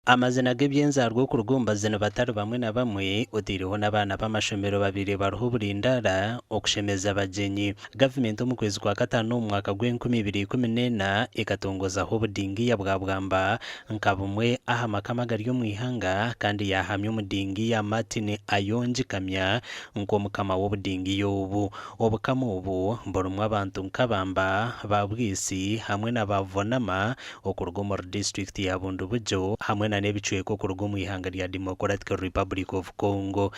Amazina g'eby'enzaarwa okuruga omu bazini batari bamwe na bamwe oteireho n'abaana b'amashomero babaire bariho burindaara okushemeza abagyenyi. Gavumenti omu kwezi kwa kataano omu mwaka gw'enkumi ibiri ikumi n'ena ekatongozaho obudingiya bwa Bwamba nka bumwe aha makama agari omu ihanga kandi yaahamya omudingiya Martin Ayongi Kamya nk'omukama w'obudingiya obu. Obukama obu burimu abantu nka Bamba, ba Bwisi hamwe na ba Vonama okuruga omuri disiturikiti ya Bundibugyo hamwe na n'ebicweka okuruga omu ihanga rya Democratic Republic of Congo.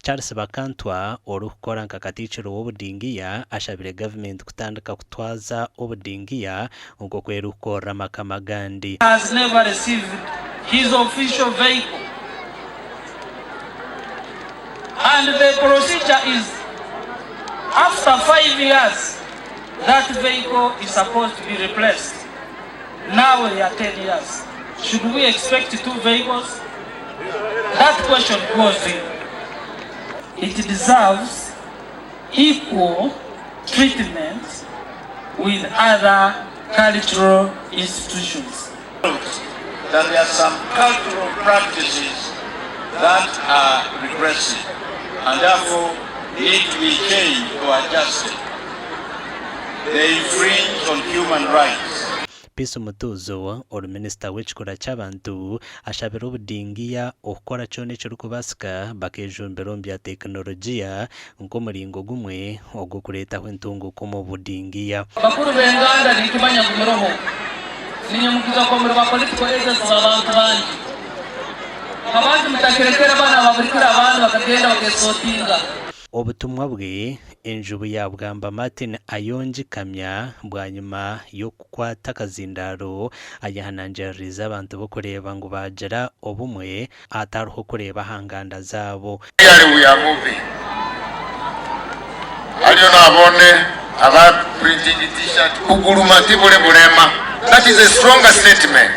Charles Bakantwa orikukora nka Katiikiro w'obudingiya ashabire gavumenti kutandika kutwaza obudingiya nk'oku erikukorera amakama agandi. Has never received his official vehicle and the procedure is after 5 years that vehicle is supposed to be replaced now they are 10 years should we expect two vehicles that question goes to you it deserves equal treatment with other cultural institutions. That there are some cultural practices that are regressive and therefore need to be changed or adjusted. They infringe on human rights. Peace Mutuuzo ori minisita w'ekikura ky'abantu ashabire obudingiya okukora kyona ekirikubaasika bakejumbira omu bya tekinologiya nk'omuringo gumwe ogw'okureetaho entunguuka omu budingiya. Bakuru b'enganda ninkimanya ngu muroho. Ninyemukiza kuba muri ba political agents b'abantu bangi. Habwaki mutakirekere banu ababurikire abandi bakagenda bakesotinga? Obutumwa bwe, enjubu ya Bwamba Martin Ayongi Kamya bwanyima y'okukwata akazindaaro ayehanangiririize abantu be okureeba ngu baagira obumwe hatariho kureeba aha nganda zaabo. Clearly we are moving. Hariyo nabone aba printing t-shirt kuguruma tiburi burema. That is a stronger statement.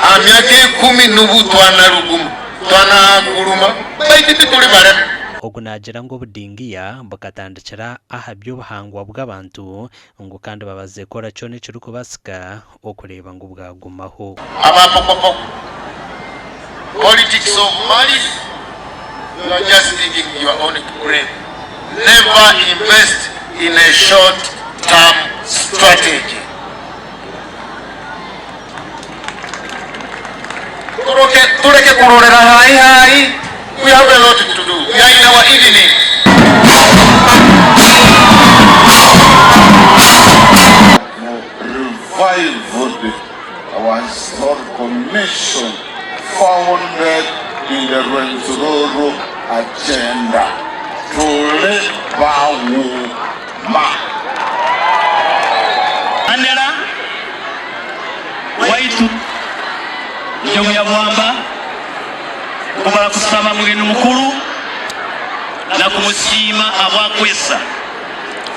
Aha myaka ikumi nubu twanaruguma twanaguruma baitu tituri barema. Ogu naagira ngu obudingiya bukatandikira aha by'obuhangwa bw'abantu ngu kandi babaze kukora kyona ekirikubaasika okureeba ngu bwagumaho. Aba pokopoko, politics of malice, you are just digging your own grave. Never invest in a short term strategy. Tureke kurorera haahi haahi, we have a lot to do, we are in our evening. Revived our historical mission founded in the Rwenzururu agenda. Turi bawuma. Anela waitu Njogu ya Bwamba kumara kusaba mugeni mukuru na kumusiima ahabw'akwesa.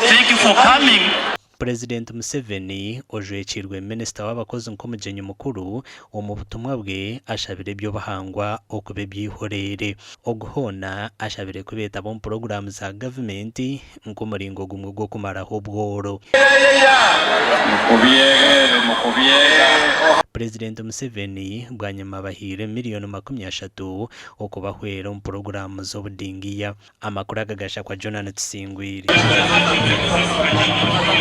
Thank you for coming. Purezidenti Museveni ojwekiirwe minisita w'abakozi nk'omugyenyi mukuru, omu butumwa bwe ashabire eby'obuhangwa okuba eby'eihoreere. Ogu hoona ashabire ku beetaba omu puroguraamu za gavumenti nk'omuringo gumwe gw'okumaraho obworo. Purezidenti Museveni bwanyima abahaire miriyoni 30 okubahwera omu puroguraamu z'obudingiya. Amakuru aga gashakwa Jonan Tusingwire.